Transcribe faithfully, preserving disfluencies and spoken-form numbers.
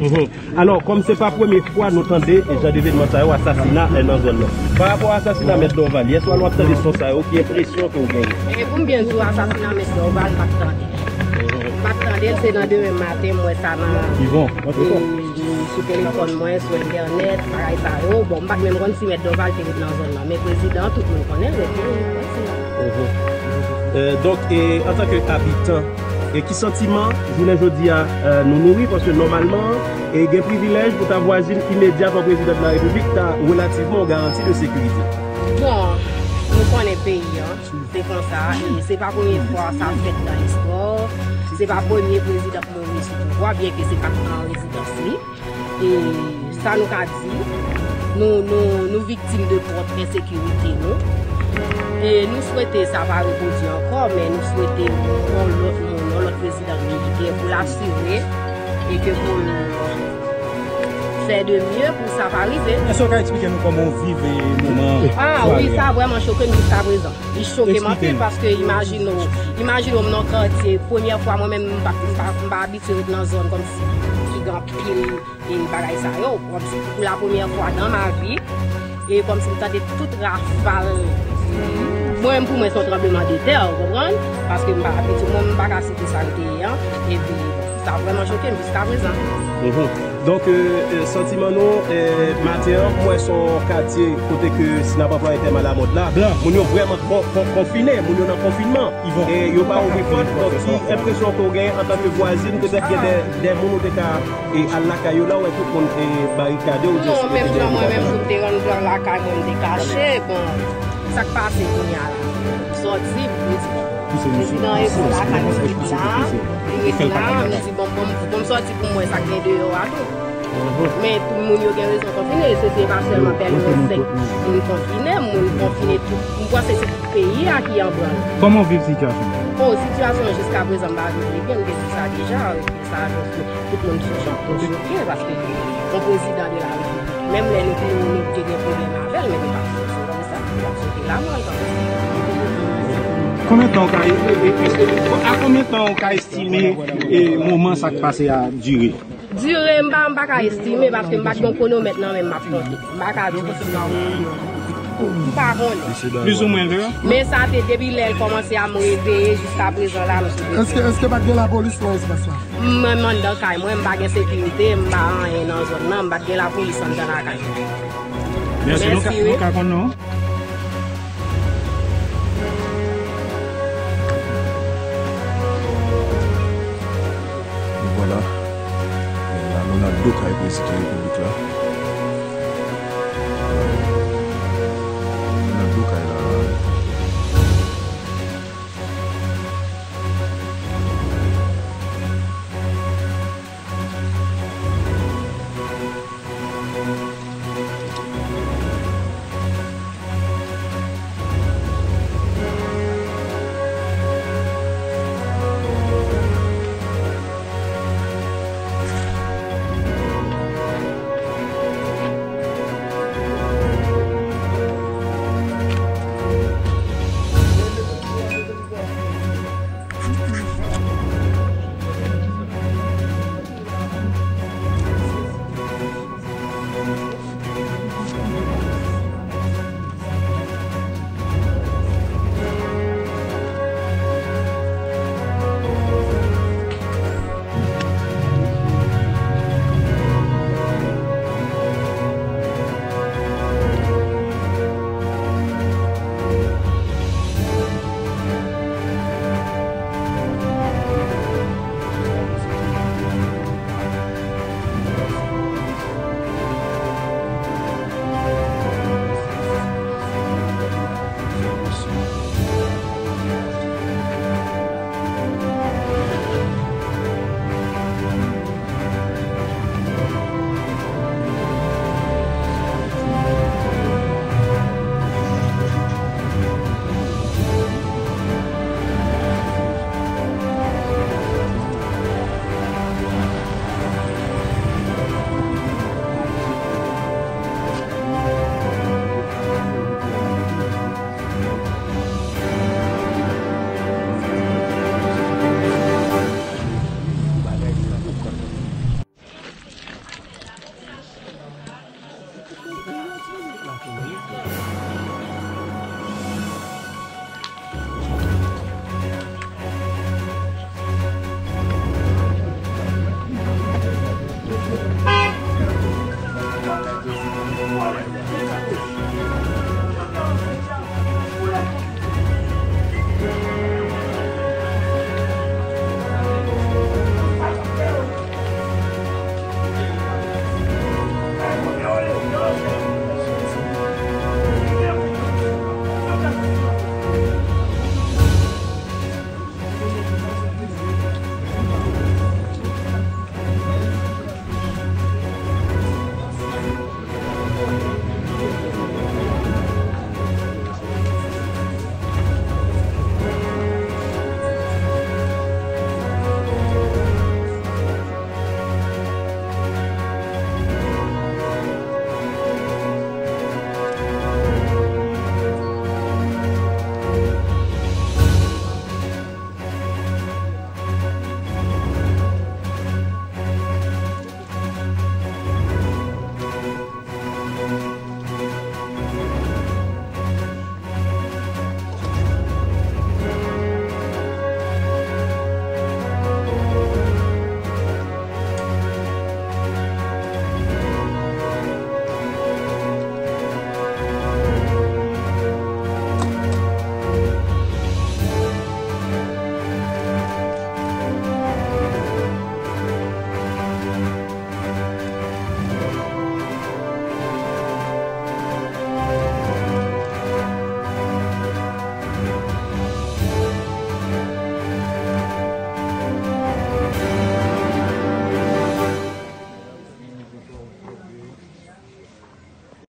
Mhm. Alò, kòm se pa premye fwa nou tande e jan de evènman sa yo, asasina, eh, nan zòn nan. Pa rapò a asasina Mèt Dorval, yèswa lè w ap tande son sa yo, ki enpresyon ke w genyen? E pou m byen di w, asasina Mèt Dorval, m pa t tande. M pa t tande l, se nan demen maten, m wè sa nan, e, sou telefòn mwen, sou entènèt, bagay sa yo. Bon, m pa t menm konn si Mèt Dorval te ret nan zòn nan. Men prezidan, tout moun konnen l ret nan zòn nan. Mhm. Eh, donk, e, antanke abitan, e ki santiman jounen jodi a, eh, nou nouri? Paske nòmalman, e gen privilèj pou ta vwazin imedyat an prezidan de la repiblik ta relativman yon garanti de sekirite. Bon, nou konnen peyi an, se konsa, e se pa premye fwa sa fèt nan listwa, se pa premye prezidan k mouri sou pouvwa, byenke se pa t nan rezidans li. E sa nou ka di, nou, nou, nou viktim de pwòp ensekirite nou. E nou swete sa pa repwodui ankò, men nou swete yon lòt moun, yon lòt prezidan ki gen pou l asire e ke pou l fè de mye pou sa pa rive. Èske w ka eksplike nou kòman w viv, e, moman an? Ah wi, sa vrèman choke m jiskaprezan. Li choke m anpil paske imajine w, imajine w m nan katye, premyè fwa mwen menm m pa, m pa, m pa abitye ret nan zòn kòmsi ki gen anpil e bagay sa yo, kòmsi pou la premyè fwa dans ma vie, e kòmsi m tande tout rafal. Mwen menm pou mwen se yon tranbleman de tè, ou konprann? Paske m pa abitye, mwen m pa ka site sa l te ye an, epi sa vrèman choke m jiskaprezan. Mhm. Donk, e, e, santiman nou, e, maten an, m wè se yon katye kote ke si n ap anplwaye tèm alamòd la, moun yo vrèman kon-, kon-, konfine, moun yo nan konfinman. E yo pa ouvri pòt, donk ki enpresyon ke w genyen antanke vwazin, petèt gen de, de moun ou te ka e al lakay yo la, w wè tout moun, e, barikade, ou just... Non, menm jan mwen menm tou m te rann lakay mwen, m te kache, bon, sa k pase kounye a la? M sòti, m di, bon, prezidan e bon lakay li ret la, li ret la, m di, bon, bon, bon, m sòti pou m wè sa k gen deyò a tou. Men tout moun yo gen rezon konfine, se, se pa sèlman Pèlen senk moun konfine, moun konfine tout, m panse se tout peyi a ki an branle. Kòman w viv sitiyasyon? Bon, sitiyasyon an jiskaprezan m pa viv li byen, m te di sa deja, sa, donk, tout moun sou chòk, choke, paske yon prezidan de la repiblik, menm lè nou, nou, nou te gen pwoblèm avè l, men nou pa t sou konsa, nou pa t sou te la mò kanmenm. Konbyen tan w ka, e, e, e, e, a konbyen tan w ka estime, e, moman sa k pase a dire? Dire, m pa, m pa ka estime, paske m pa t gen kwonomèt nan men m, m ap konte. M pa ka di w si m pa konnen. Plizoumwen lè. Men sa te depi lè l kòmanse a m reveye jiskaprezan la, m sou... Èske, èske pa t gen lapolis nan espas la? M menm anndan kay mwen, m pa gen sekirite, m pa anyen nan zòn nan, m pa t gen lapolis anndan lakay mwen. Mèsi, nou ka, nou ka konn non w? Vwala. E la, nou nan do kay prezidan repiblik la.